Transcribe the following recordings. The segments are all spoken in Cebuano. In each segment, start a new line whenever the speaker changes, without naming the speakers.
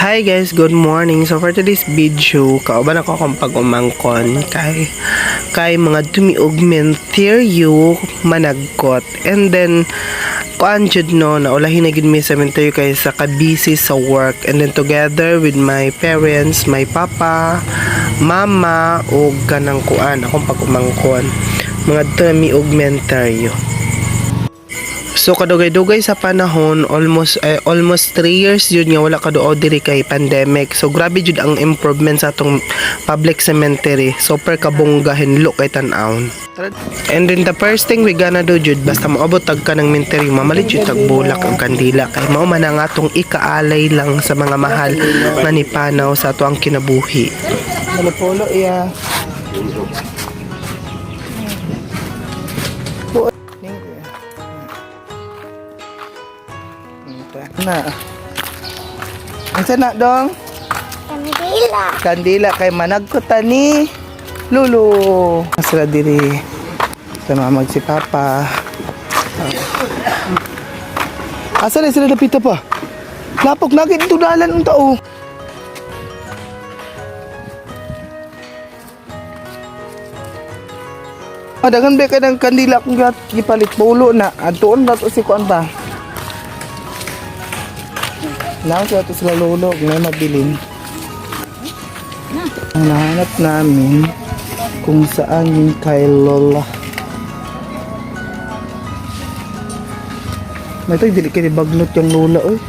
Hi guys, good morning. So for today's video, kauban ako akong pag-umangkon kay mga tumiog menteryo managkot. And then kuan jud no, naulahin na gid mi sa menteryo kay sa kabisi sa work. And then together with my parents, my papa, mama ug kanang kuan akong pag-umangkon. Mga tumiog menteryo. So kadugay-dugay sa panahon, almost 3 years jud nga wala kaduaw diri kay pandemic. So grabe jud ang improvement sa atong public cemetery. Super kabongga, hinlo kay tan-awon. And then the first thing we gonna do jud basta moabot tag ka ng cemetery, mamalit jud tag bulak ang kandila kay mao man ang atong ikaalay lang sa mga mahal nga nipanaw sa ato ang kinabuhi.
Polo iya. Na. Unsa na dong?
Kandila.
Kandila kay managkutan ni Lulu. Sila diri. Sa mamag si Papa. Asa na sila dapita pa? Lapok na gid dalan ang tao. Ah, daghan ba kay ng kandila kung gipalit pulo na. Adtuon ba to si kuan ba? Naon sila to sila lolo, may mabilin. Ang nahanap namin kung saan yung kay Lola. May ito, dili kay bagnot yung Lola, oy.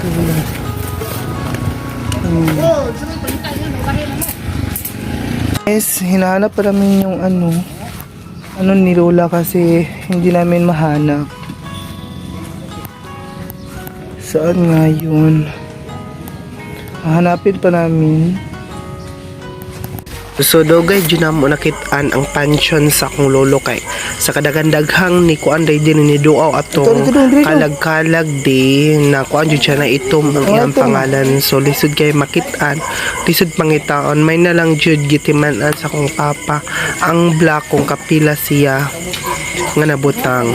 Lola. Guys, hinahanap pa namin yung ano ni Lola kasi hindi namin mahanap. Saan nga yun? Hahanapin pa namin.
So dugay jud namo nakitaan ang pansyon sa akong lolo kay sa kadagandaghang ni kuan day din ni duaw atong
Ito, dito, dito.
kalag-kalag di na kuan jud siya na itom ang
Oh,
iyang
itom.
pangalan. So lisod kay makitaan, lisod pangitaon, may na lang jud gitiman-an sa akong papa ang black kung kapila siya nga nabutang.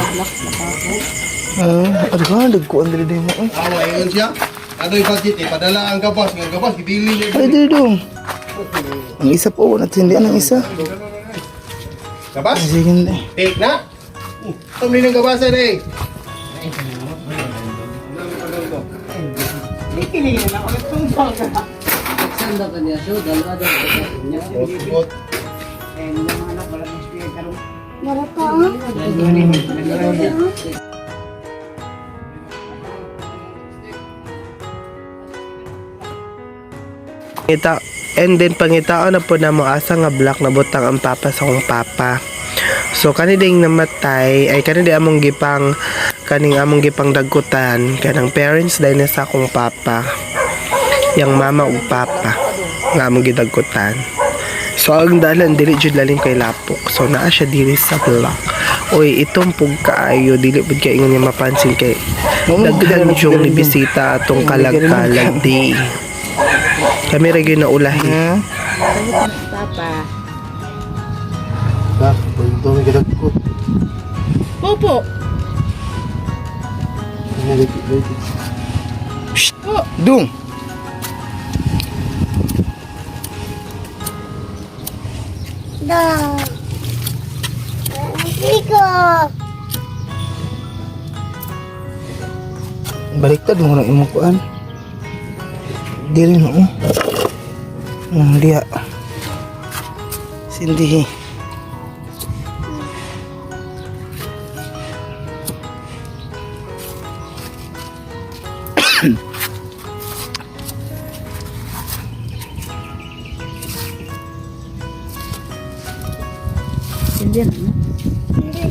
Ah, ano ka? Nagkuhan dili din mo. Ay,
Awa, ingon siya. Ano yung budget eh? Padala ang gabas. Nga gabas, gibili niya.
ay dili dong. Ang isa po, natindihan ang isa.
Gabas?
Ay, sige na.
Take na? Tumli ng gabasan eh. Bot.
Meron pa oh.
Ngita, and then pangitaan na po na mo asa nga black na butang ang papa sa akong papa. So kani ding namatay ay kani di among gipang kaning among gipang dagkutan kanang parents dahil na sa akong papa. Yang mama ug papa nga among gidagkutan. So ang dalan dili jud lalim kay lapok. So naa siya diri sa block. Oy, itong pug kaayo dili pud kay ingon niya mapansin kay daghan jung ni bisita atong kalag-kalag di. Kami ra gyud naulahi.
Ha?
Papa.
Ba, ito may gadagkot.
Popo.
Dung!
Da. Iko.
Baliktad mo na imong kuan. Dili no. Oh. Diya. Sindihi.
Hindi na.
Hindi.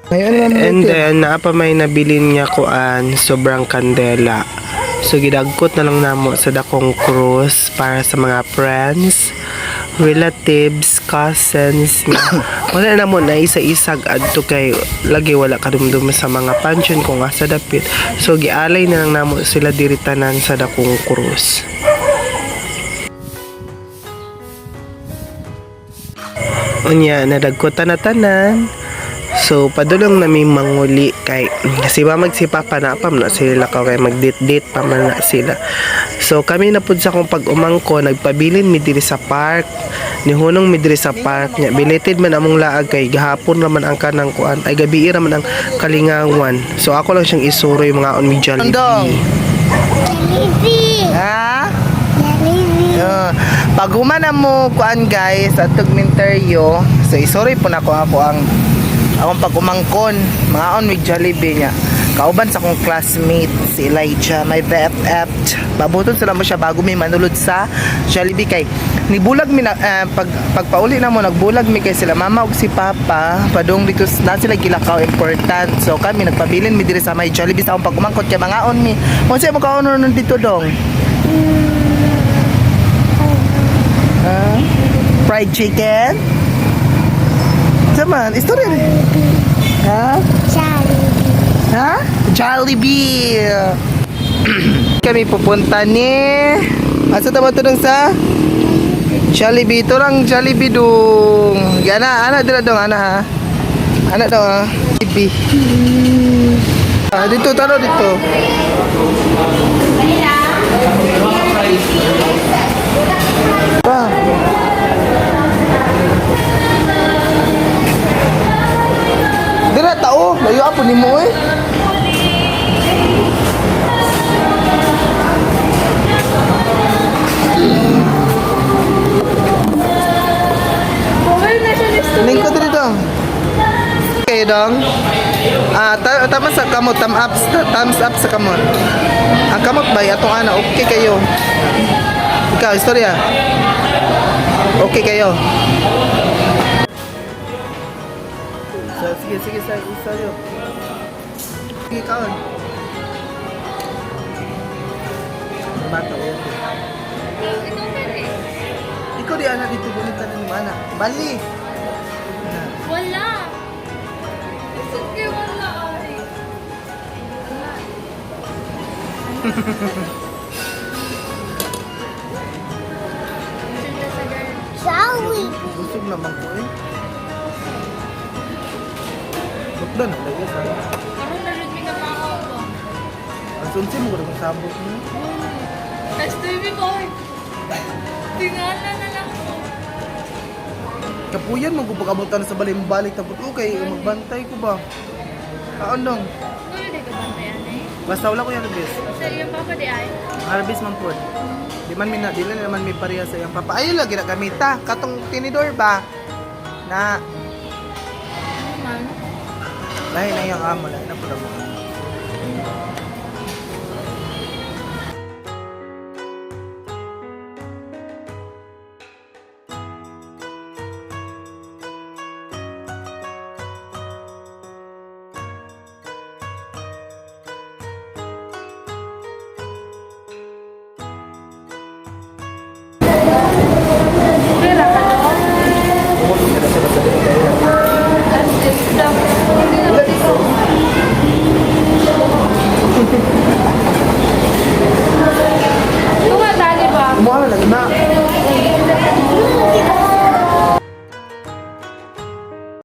Ngayon naman
And then, naa pa may nabilin niya kuan, sobrang kandela. So, gidagkot na lang namo sa dakong krus para sa mga friends. relatives, cousins nga wala na mo na isa-isag adto kay lagi wala kadumdum sa mga pansyon kung asa dapit. So gialay na lang namo sila diri tanan sa dakong krus. Unya, nadagko na tanan. So, padulong nami manguli kay si mama si papa na pam na sila ka kay magdate-date pa man na sila. So, kami na pud sa akong pag-umangko, nagpabilin mi diri sa park. Nihunong mi diri sa park nya. Belated man among laag kay gahapon raman ang kanang kuan ay gabi raman ang kalingawan. So, ako lang siyang isuroy mga on mi
Andong.
Jollibee.
Jollibee.
Ha?
Jollibee.
Pag humana mo kuan guys at tugmentaryo, so isuri po na ko ako ang akong pag-umangkon, mga on with Jollibee niya. Kauban sa akong classmate si Elijah, my BFF. Babuton sila mo siya bago may manulod sa Jollibee kay nibulag mi na, pag pagpauli na mo nagbulag mi kay sila mama ug si papa padung dito na sila gilakaw important. So kami nagpabilin mi diri sa may Jollibee sa akong pag-umangkon kay mga on mi. Unsa mo kaon nun dito dong? Ah, fried chicken? Saman, istorya rin. Ha?
Jollibee.
Ha? Jollibee! Kami pupunta ni... Asa tama ito dong sa? Jollibee. Ito lang Jollibee dong. Yana, ana dila dong, ana ha. Ana dong ha. Jollibee. Ah, dito, taro dito. Pa. Dira tao, layo apo nimo eh. Lingkod diri dong. Okay dong. Ah, tama sa kamot, thumb up, thumbs up sa kamot. Ang kamot ba atong ana, okay kayo. Ikaw, istorya. Okay kayo. So, sige, sige, sa istorya. Sige, kaon. Bata, okay. Ikaw di ana dito gunita ni mo ana. Bali.
Wala. Sige, wala ay.
Jollibee.
Busog naman ko eh. Bukdan na lagi sa.
Karon na rin may kapakaw ko.
Ang sunsi mo ko kung sabot mo.
Tapos tuwing ko, ay. Tingala na lang ko.
Kapuyan mo ko pag-abutan sa balay mo balik tapos okay, magbantay ko ba? Kaon dong.
Ano di ka bantayan eh?
Basta wala ko yung harvest.
Sa iyong papa di ay.
Harvest man pod. Di man mi na, di lang naman may pareha sa iyang papa. Ayo lagi na gamita. Katong tinidor ba? Na
Ano man?
lahi na iyang amo, lahi na pud amo.